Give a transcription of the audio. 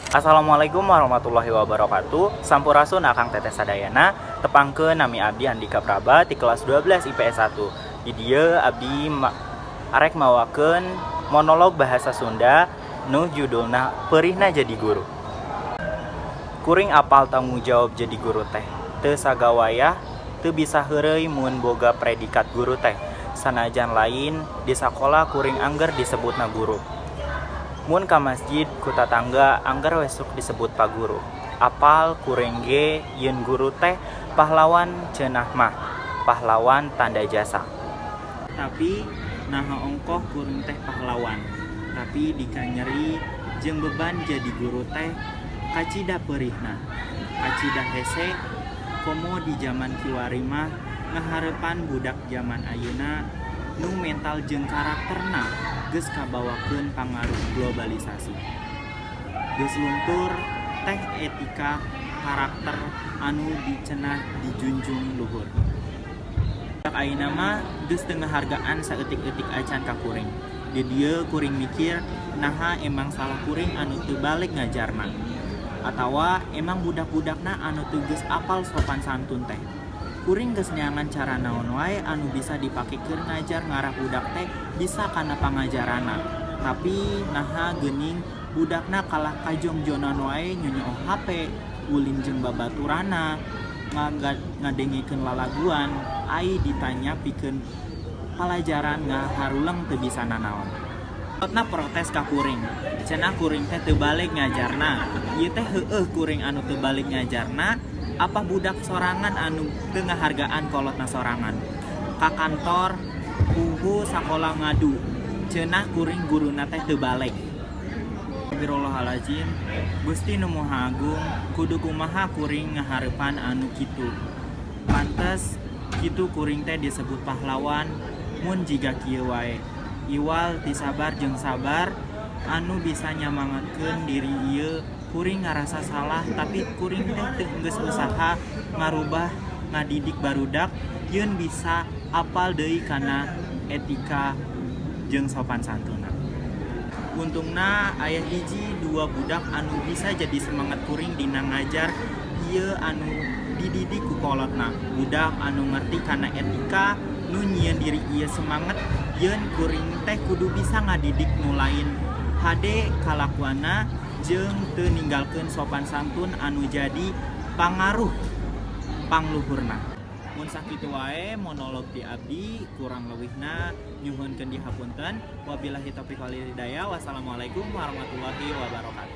Assalamualaikum warahmatullahi wabarakatuh. Sampurasun, Akang Teteh sadayana. Tepangkeun, nami abdi Andika Praba di kelas 12 IPS 1. Di dieu abdi arek mawakeun monolog bahasa Sunda nu judulna Perihna Jadi Guru. Kuring apal tanggung jawab jadi guru teh. Teu sagawayah, teu bisa heureuy mun boga predikat guru teh. Sanajan lain di sakola, kuring angger disebutna guru. Mun ka masjid ku tatangga angger we sok disebut Pa Guru. Apal kuring ge yeun guru teh pahlawan cenah mah, pahlawan tanda jasa. Tapi naha ongkoh kuring teh pahlawan? Tapi dikanyeri jeung beban jadi guru teh kacida peurihna, kacida hese, komo di jaman kiwari mah ngaharepan budak jaman ayeuna nu mental jeung karakterna geus kabawakeun pangaruh globalisasi. Geus luntur teh etika karakter anu dicenah dijunjung luhur. Budak ayeuna mah geus teu ngahargaan saeutik-eutik acan ka kuring. Di dieu kuring mikir, naha emang salah kuring anu teu baleg ngajarna, atawa emang budak-budakna anu teu geus apal sopan santun teh? Kuring geus neangan cara naon wae anu bisa dipake keur ngajar ngarah budak teh bisa kana pangajaranna. Tapi naha geuning budakna kalah kajongjonan wae, nyonyooh HP, ulin jeung babaturanna, ngadengekeun lalaguan, ai ditanya pikeun palajaran ngaharuleng teu bisa nanaon. Kolotna protes ka kuring, cenah kuring teh teu baleg ngajarna. Ieu teh heueuh kuring anu teu baleg ngajarna, apa budak sorangan anu teu ngahargaan kolotna sorangan? Ka kantor puhu sakola ngadu, cenah kuring guruna teh teu baleg. Astagfirullahalazim, Gusti Nu Maha Agung, kudu kumaha kuring ngahareupan anu kitu? Pantes kitu kuring teh disebut pahlawan mun jiga kieu wae. Iwal ti sabar jeung sabar anu bisa nyamangatkeun diri ieu, kuring ngarasa salah, tapi kuring teh teu geus usaha ngarubah ngadidik barudak yeun bisa apal deui kana etika jeung sopan santunna. Untungna aya hiji dua budak anu bisa jadi semangat kuring dina ngajar ieu anu dididik ku kolotna. Budak anu ngerti kana etika nu nyieun diri ieu semangat yeun kuring teh kudu bisa ngadidik nu lain hade kalakuanna jeung teu ninggalkeun sopan santun anu jadi pangaruh pangluhurna. Mun sakitu wae monolog ti abdi, kurang leuwihna nyuhunkeun dihapunten. Wabillahi taufiq wal hidayah. Wassalamualaikum warahmatullahi wabarakatuh.